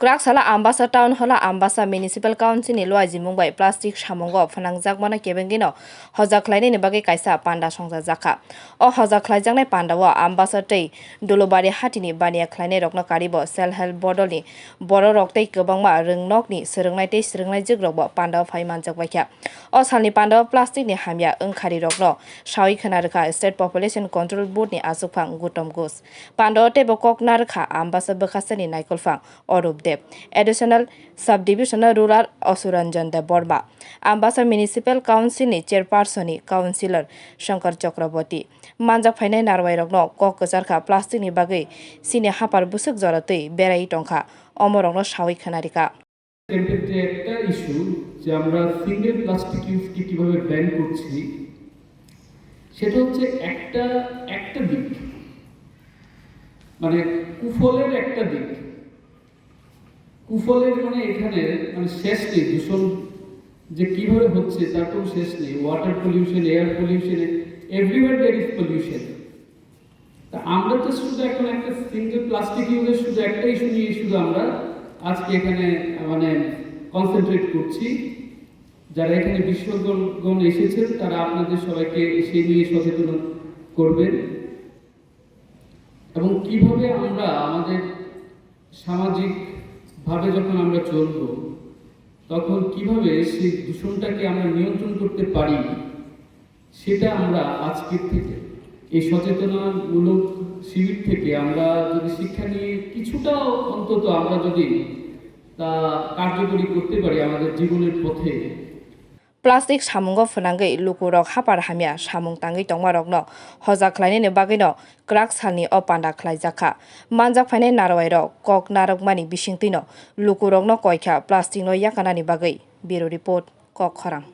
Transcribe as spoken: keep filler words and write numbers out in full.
Kwrak salo Ambasa Town Hall o Ambasa Municipal Council ni luaijimung bai plastic samungo phnangjakmano kebengwino hoja khlainani bagwi kaisa panda songchajakha. O hoja khlaijaknai pandao Ambasa tei Dulubari hatini baniya khlainairokno karibo Self Help Bodolni bororok tei kwbangma rwngnokni swrwngnai tei swrwngnaijwkrokbo pandao phai manjakbaikha. O salni pandao plasticni hamya wngkharirokno sawi khwna rwkha State Population Control Boardni achukphang Gautam Ghosh. Pandao teibo kok narwkha Ambasa bwkhasteni naikolphang Arup Deb, Additional Sub-Division Rural Asuranjan Debbarma, Ambasa Municipal Council ni Chairperson ni Councillor Shankar Chakraborty. Manjak phainai narwai rokno kok kwcharkha plastic ni bagwi chini hapar bwswk jora twi berai tongkha, omorokno sawi khwnarikha. Content-e একটা issue যে আমরা single plastic ইউজকে কিভাবে ব্যান করছি, সেটা হচ্ছে একটা একটা দিক, মানে কুফলের একটা দিক। কুফলের মানে এখানে মানে শেষ নেই, দূষণ যে কিভাবে হচ্ছে তার কোনো শেষ নেই। Water pollution, air pollution, everywhere there is pollution। তা আমরা তো শুধু এখন একটা সিঙ্গেল প্লাস্টিক ইউজের শুধু একটা ইস্যু নিয়ে শুধু আমরা আজকে এখানে মানে কনসেন্ট্রেট করছি। যারা এখানে বিশেষজ্ঞগণ এসেছেন, তারা আপনাদের সবাইকে সেই নিয়ে সচেতন করবেন এবং কিভাবে আমরা আমাদের সামাজিকভাবে যখন আমরা চলব, তখন কিভাবে সেই দূষণটাকে আমরা নিয়ন্ত্রণ করতে পারি, সেটা আমরা আজকের থেকে এই সচেতনামূলক শিবির থেকে আমরা যদি শিক্ষা নিয়ে কিছুটা অন্তত আমরা যদি তা কার্যকরী করতে পারি আমাদের জীবনের পথে। Plastic samungo phwnangwi lukurok hapar hamya samung tangwi tongmarokno hoja khlainani bagwino kwrak salni o panda khlaijakha. Manjak phainai narwairok kok narwkmani bisingtwino lukurokno koikha plasticno yakarnani bagwi. Bureau Report, Kok Khorang.